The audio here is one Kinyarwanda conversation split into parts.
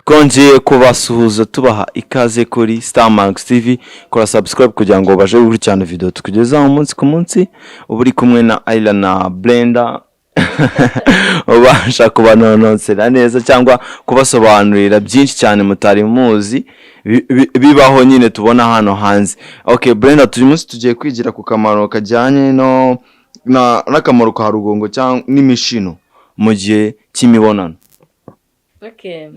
Twongeye kubasuhuza, tubaha ikaze kuri Star Max TV. Kora subscribe kugira ngo ubashe gukurikirana video tukugezaho umunsi ku munsi. Uba uri kumwe na Ayla na Brenda, ubasha kubanononsera neza cyangwa kubasobanurira byinshi cyane mutari muzi bibaho nyine tubona hano hanze. Okay Brenda, turi munsi tugiye kwigira ku kamaro kajyanye no n'akamaro ka rugongo cyangwa n'imishino mu gihe cy'imibonano. Okay.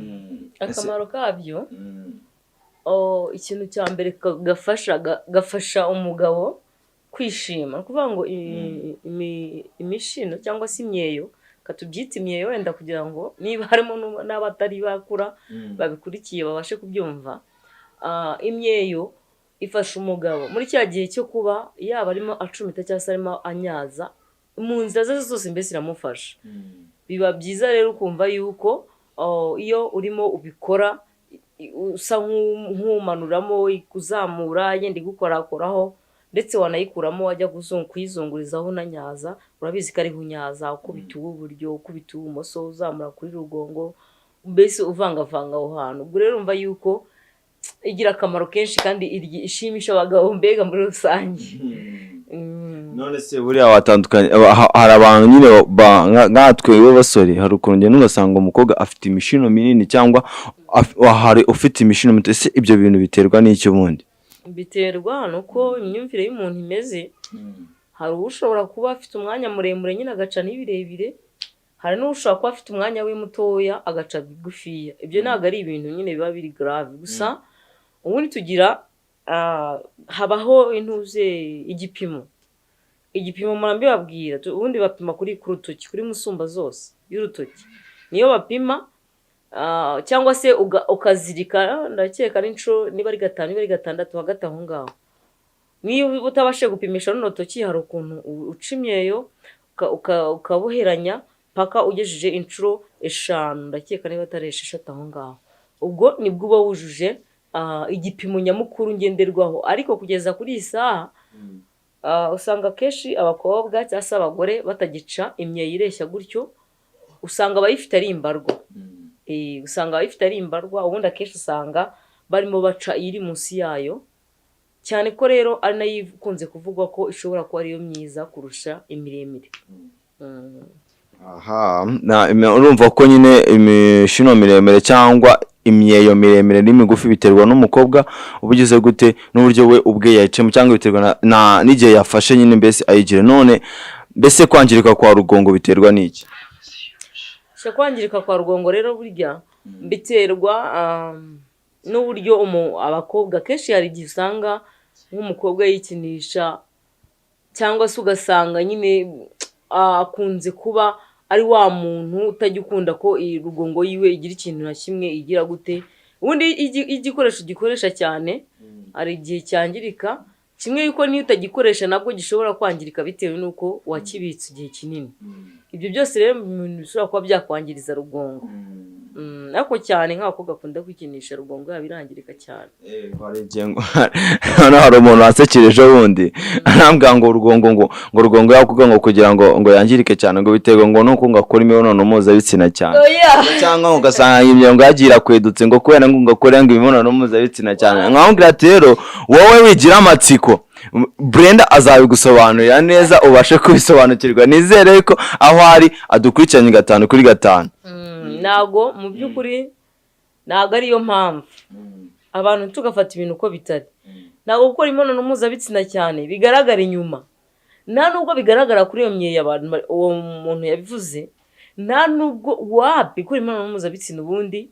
Akamaro kabyo, oh, ikintu cya mbere gafasha umugabo kwishima. Ni ukuvuga ngo imishino cyangwa se imyeyo, katubyite imyeyo wenda kugira ngo niba harimo n'abatari bakura babikurikiye babashe kubyumva. Imyeyo ifasha umugabo muri cya gihe cyo kuba yaba arimo acumita cyangwa se arimo anyaza mu nzira ze zose, mbese iramufasha. Biba byiza rero ukumva yuko, oh, iyo urimo ubikora usa nk'umanuramo, ikuzamura, yenda igukorakoraho, ndetse wanayikuramo wajya kuyizungurizaho unanyaza, urabizi ko ariho unyaza, ukubita uw'iburyo, ukubita uw'ibumoso, uzamura kuri rugongo, mbese uvangavanga aho hantu. Ubwo rero urumva yuko igira akamaro kenshi kandi ishimisha abagabo mbega muri rusange. None se buriya watandukanye, hari abantu nyine nkatwe b'abasore, hari ukuntu ugenda ugasanga umukobwa afite imishino minini cyangwa hari ufite imishino mito. Ese ibyo bintu biterwa n'icyo ubundi? Biterwa nuko imyumvire y'umuntu imeze. Hari ushobora kuba afite umwanya muremure nyine agaca n'ibirebire, hari n'ushobora kuba afite umwanya we mutoya agaca bigufiya. Ibyo ntabwo ari ibintu nyine biba biri grave. Gusa ubundi tugira, habaho intuze, igipimo. Igipimo mbibabwira, ubundi bapima kuri ku rutoki, kuri musumba zose y'urutoki niyo bapima, cyangwa se ukazirika, ndakeka ari inshuro niba ari gatanu, niba ari gatandatu, hagati aho ngaho. Niba utabashije gupimisha runo rutoki, hari ukuntu uca imyeyo ukaboheranya paka ugejeje inshuro 5, ndakeka niba atari 6 aho ngaho. Ubwo nibwo uba wujuje igipimo nyamukuru ngenderwaho. Ariko kugeza kuri iyi saha, usanga akenshi abakobwa cyangwa se abagore batagica imyeyo ireshya gutyo, usanga abayifite ari imbarwa. Usanga abayifite ari imbarwa. Ubundi akenshi usanga barimo baca iri munsi yayo, cyane ko rero ari nayo ikunze kuvugwa ko ishobora kuba ariyo myiza kurusha imiremire. Aha, urumva ko nyine imishino miremire cyangwa imyeyo miremire n'imigufi biterwa n'umukobwa uba ugize gute n'uburyo we ubwe yayicamo, cyangwa biterwa n'igihe yafashe nyine mbese ayigira. None mbese kwangirika kwa rugongo biterwa n'iki? Sha, kwangirika kwa rugongo rero burya biterwa n'uburyo abakobwa kenshi, hari igihe usanga nk'umukobwa yikinisha, cyangwa se ugasanga nyine akunze kuba ari wa muntu utajya ukunda ko iyi rugongo yiwe igira ikintu na kimwe igira gute. Ubundi iyo igikoresho gikoresha cyane hari igihe cyangirika, kimwe yuko niyo utagikoresha nabwo gishobora kwangirika bitewe n'uko wakibitse igihe kinini. Ibyo byose rero mu bintu bishobora kuba byakwangiriza rugongo. Ariko cyane nk'abakobwa bakunda kwikinisha, rugongo yabo irangirika cyane. Hari igihe noneho hari umuntu wansekera ejo bundi, arambwira ngo urugongo ngo rugongo yakubwa ngo kugira ngo yangirike cyane ngo biterwa ngo nuko ngo akora imibonano mpuzabitsina cyane, cyangwa ngo ugasanga imyeyo ngo yagiye irakwedutse ngo kubera ngo akore ngo imibonano mpuzabitsina cyane. Nkamubwira ati: "Rero wowe wigira amatsiko, Brenda azabigusobanurira neza ubashe kubisobanukirwa." Nizere ko aho ari adukurikiranye gatanu kuri gatanu. Ntabwo mu by'ukuri, ntabwo ariyo mpamvu. Abantu tugafata ibintu uko bitari. Ntabwo gukora imibonano mpuzabitsina cyane bigaragara inyuma, nta nubwo bigaragara kuri iyo myeyo abantu uwo muntu yabivuze. Nta nubwo wapi gukora imibonano mpuzabitsina ubundi,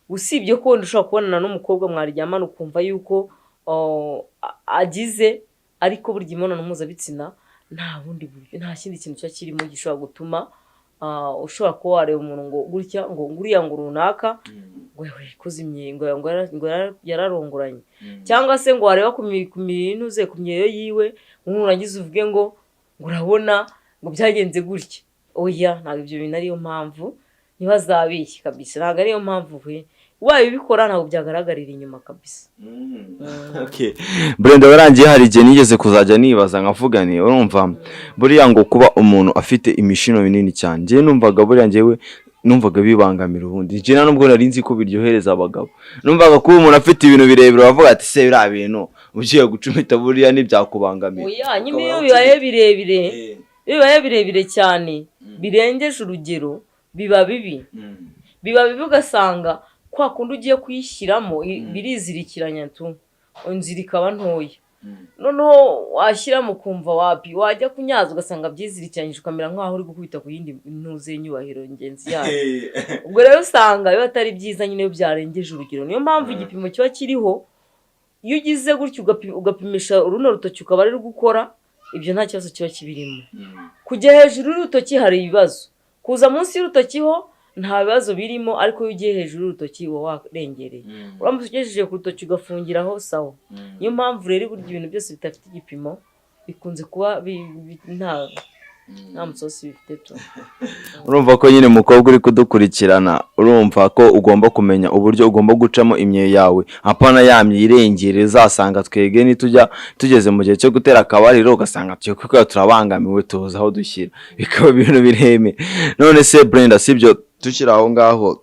usibye ko wenda ushobora kubonana n'umukobwa mwaryamana ukumva yuko, oh, agize, ariko burya imibonano mpuzabitsina nta bundi buryo, nta kindi kintu kiba kirimo gishobora gutuma ushobora kuba wareba umuntu ngo gutya, ngo nguriya, ngo runaka ngo yakoze imyeyo, ngo yararongoranye, cyangwa se ngo wareba ku mintuze, ku myeyo yiwe, nurangiza uvuge ngo urabona ngo byagenze gutya. Oya, ntabwo ibyo bintu ariyo mpamvu, ntibazabeshye kabisa, ntabwo ariyo mpamvu we. Ubaye ubikora ntabwo byagaragarira inyuma kabisa. Okay. Brenda, warangiye hari igihe nigeze kuzajya nibaza nkavuga ni urumva buriya ngo kuba umuntu afite imishino minini cyane, njyewe numvaga buriya njyewe Numvaga bibangamira ubundi. Njye nta nubwo nari nzi ko biryohereza abagabo. Numvaga kuba umuntu afite ibintu birebire, bavuga ati: "Se biriya bintu ugiye gucumita buriya ntibyakubangamira?" Oya nyine, iyo bibaye birebire, iyo bibaye birebire cyane birengeje urugero, biba bibi, biba bibi. Ugasanga kwa kundi ugiye kuyishyiramo birizirikiranya tu, inzira ikaba ntoya. Noneho washyiramo ukumva wapi, wajya kunyaza ugasanga byizirikiranyije, ukamera nk'aho uri gukubita ku yindi ntuze y'inyubahiro ngenzi yayo. Ubwo rero usanga biba atari byiza nyine iyo byarengeje urugero. Niyo mpamvu igipimo kiba kiriho. Iyo ugize gutyo ugapimisha runo rutoki, ukaba ari gukora ibyo, nta kibazo kiba kibirimo. Kujya hejuru y'urutoki hari ibibazo, kuza munsi y'urutoki ho nta bibazo birimo, ariko iyo ugiye hejuru y'urutoki uba warengereye. Uramutse ugejeje ku rutoki ugafungiraho, sawa. Niyo mpamvu rero burya ibintu byose bidafite igipimo bikunze kuba nta musosi bifite tu. Urumva ko nyine, umukobwa uri kudukurikirana, urumva ko ugomba kumenya uburyo ugomba gucamo imyeyo yawe, apana ya myeyo irengera. Uzasanga twebwe nitujya tugeze mu gihe cyo gutera akabariro, ugasanga tugiye kuko turabangamiwe, tuzi aho dushyira, bikaba ibintu bireme. None se Brenda, sibyo, tukiri aho ngaho,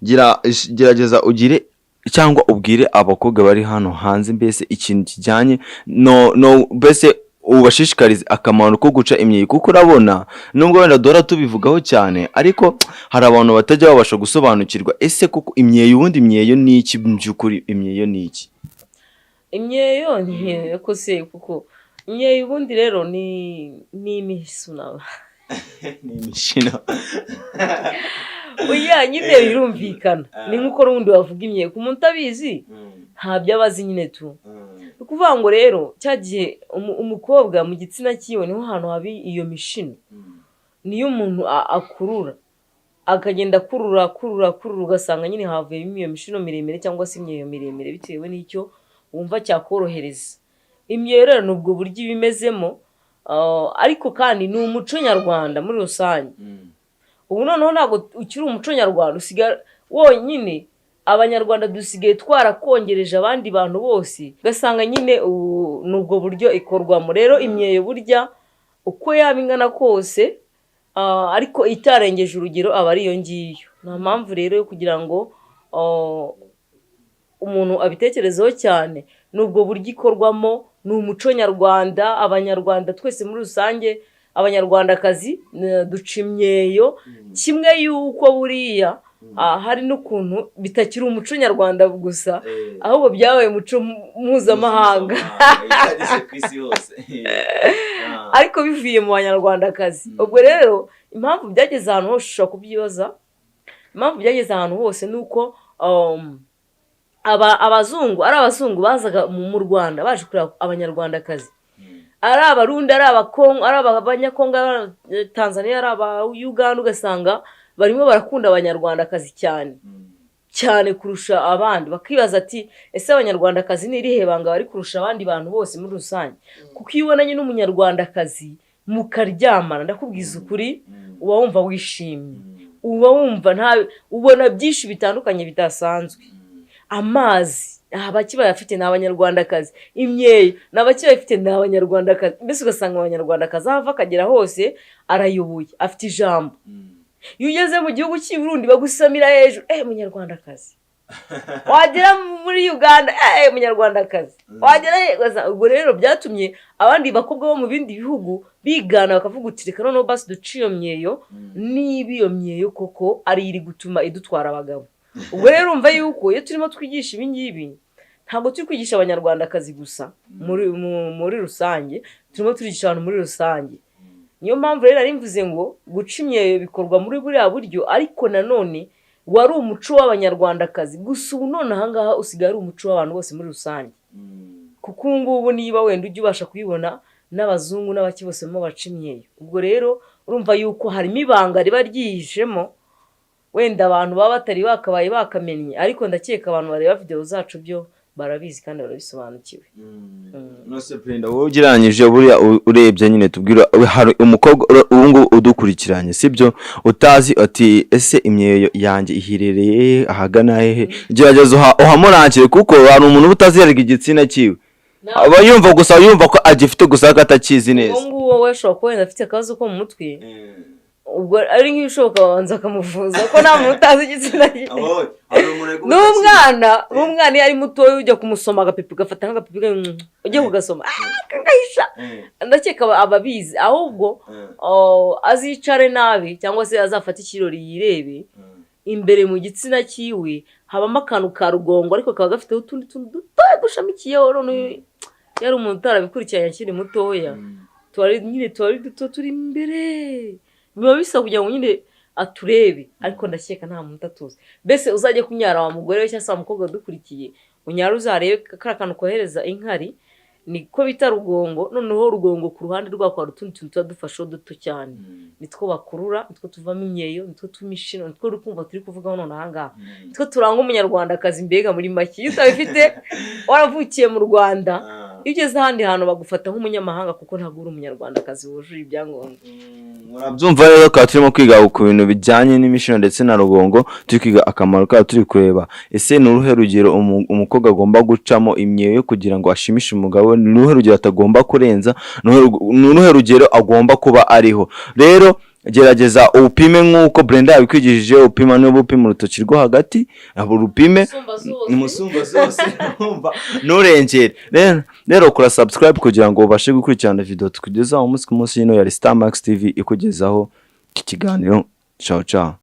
gerageza ugire cyangwa ubwire abakobwa bari hano hanze mbese ikintu kijyanye no mbese ubashishikarize akamaro ko guca imyeyo, kuko urabona nubwo wenda duhora tubivugaho cyane, ariko hari abantu batajya babasha gusobanukirwa. Ese koko imyeyo, ubundi imyeyo ni iki? Mu by'ukuri imyeyo ni iki? Imyeyo ni ko se kuko imyeyo ubundi rero ni imisuna. Ni imishino. Oya nyine, birumvikana, ni nk'uko n'ubundi wavuga imyeyo ku muntu utabizi, ntabyo aba azi nyine tu. Ni ukuvuga ngo rero cya gihe umukobwa mu gitsina cyiwe niho hantu haba iyo mishino, niyo umuntu akurura, akagenda akurura, akurura, akurura, ugasanga nyine havuyemo iyo mishino miremire cyangwa se imyeyo miremire, bitewe n'icyo wumva cyakorohereza. Imyeyo rero ni ubwo buryo iba imezemo. Ariko kandi ni umuco nyarwanda muri rusange. Ubu noneho ntabwo ukiri umuco nyarwanda usigaye wonyine, Abanyarwanda dusigaye twarakongereje abandi bantu bose, ugasanga nyine ubu ni ubwo buryo ikorwamo. Rero imyeyo burya uko yaba ingana kose, ariko itarengeje urugero, aba ari iyo ngiyo. Nta mpamvu rero yo kugira ngo umuntu abitekerezeho cyane. Ni ubwo buryo ikorwamo, ni umuco nyarwanda. Abanyarwanda twese muri rusange, Abanyarwandakazi, duca imyeyo kimwe. Y'uko buriya hari n'ukuntu bitakiri umuco nyarwanda gusa, ahubwo byabaye umuco mpuzamahanga, Byageze ku isi hose. ariko bivuye mu Banyarwandakazi. Ubwo rero impamvu byageze ahantu hose, ushobora kubyibaza, impamvu byageze ahantu hose ni uko abazungu, ari abazungu bazaga mu Rwanda baje kureba Abanyarwandakazi, ari Abarundi, ari Abakongo, ari Abanyakongo, ari Abatanzaniya, ari aba Uganda, ugasanga barimo barakunda Abanyarwandakazi cyane cyane kurusha abandi. Bakibaza ati: "Ese Abanyarwandakazi ni irihe banga bari kurusha abandi bantu bose muri rusange?" Kuko iyo ubonanye n'Umunyarwandakazi mukaryamana, ndakubwiza ukuri, uba wumva wishimye, uba wumva nta ubona byinshi bitandukanye bidasanzwe. Amazi abaki bayafite ni Abanyarwandakazi, imyeyo ni abaki bayafite ni Abanyarwandakazi. Mbese ugasanga Abanyarwandakazi aho ava akagera hose arayoboye, afite ijambo. Iyo ugeze mu gihugu cy'i Burundi bagusamira hejuru: "Eh, Munyarwandakazi!" Wagera muri Uganda: "Eh, Munyarwandakazi!" Wagera ubwo rero byatumye abandi bakobwa bo mu bindi bihugu bigana, bakavuga uti: "Reka noneho basi duce iyo myeyo, niba iyo myeyo koko ari iri gutuma idutwara abagabo." Ubwo rero urumva yuko iyo turimo twigisha ibi ngibi, ntabwo turi kwigisha Abanyarwandakazi gusa muri rusange, turimo turigisha abantu muri rusange. Niyo mpamvu rero nari mvuze ngo guca imyeyo bikorwa muri buriya buryo, ariko nanone wari umuco w'Abanyarwandakazi gusa. Ubu none aha ngaha usigaye ari umuco w'abantu bose muri rusange, kuko ubu ngubu niba wenda ujya ubasha kubibona, n'abazungu n'abaki bose barimo baca imyeyo. Ubwo rero urumva yuko harimo ibanga riba ryihishemo, wenda abantu baba batari bakabaye bakamennye, ariko ndakeka abantu bareba videwo zacu byo barabizi kandi barabisobanukiwe. None se Brenda, wowe ugereranyije buriya urebye nyine, tubwira, hari umukobwa ubu ngubu udukurikiranye, sibyo, utazi ati: "Ese imyeyo yanjye iherereye hehe, ahagana hehe?" Gerageza uhamurangire, kuko hari umuntu uba utazi yereka igitsina cyiwe, aba yumva gusa, yumva ko agifite gusa ariko atakizi neza. Uwo nguwo we ashobora kuba wenda afite akabazo ko mu mutwe. Ubwo ari nk'ibishoboka babanza akamuvuza, ko nta muntu utazi igitsina cye. N'umwana iyo ari mutoya, ujya kumusoma agapipi, ugafata nk'agapipi, ujya kugasoma, kagahisha. Ndakeka ababizi ahubwo, oh, azicare nabi cyangwa se azafate ikirori yirebe imbere mu gitsina cyiwe. Habamo akantu ka rugongo, ariko kaba gafiteho utundi tuntu dutoya dushamikiyeho. Noneho yari umuntu utarabikurikiranye akiri mutoya, tuba ari nyine, tuba ari duto turi imbere, biba bisaba kugira ngo nyine aturebe. Ariko ndakeka nta muntu utatuzi. Mbese uzajye kunyara wa mugore we cyangwa se wa mukobwa udukurikiye, unyara uzarebe kariya kantu kohereza inkari, niko bita rugongo. Noneho rugongo ku ruhande rwako hari utundi tuntu tuba dufasheho duto cyane, nitwo bakurura, nitwo tuvamo imyeyo, nitwo tumishino, nitwo uri kumva turi kuvugaho none aha ngaha, nitwo turanga Umunyarwandakazi. Mbega muri make, iyo utabifite waravukiye mu Rwanda, iyo ugeze ahandi hantu bagufata nk'umunyamahanga, kuko ntabwo uri Umunyarwandakazi wujuje ibyangombwa. Murabyumva rero, tukaba turimo kwiga ku bintu bijyanye n'imishino ndetse na rugongo. Turi kwiga akamaro kayo, turi kureba ese ni uruhe rugero umukobwa agomba gucamo imyeyo kugira ngo ashimishe umugabo, ni uruhe rugero atagomba kurenza, ni uruhe rugero agomba kuba ariho. Rero gerageza upime nk'uko Brenda yabikwigishije. Upima, niba upima urutoki rwo hagati, abo urupime umusumba zose, urumva, nturengere. Rero kora subscribe kugira ngo ubashe gukurikirana video tukugezaho umunsi ku munsi. Ino yari Star Max TV ikugezaho iki kiganiro. Ciao ciao.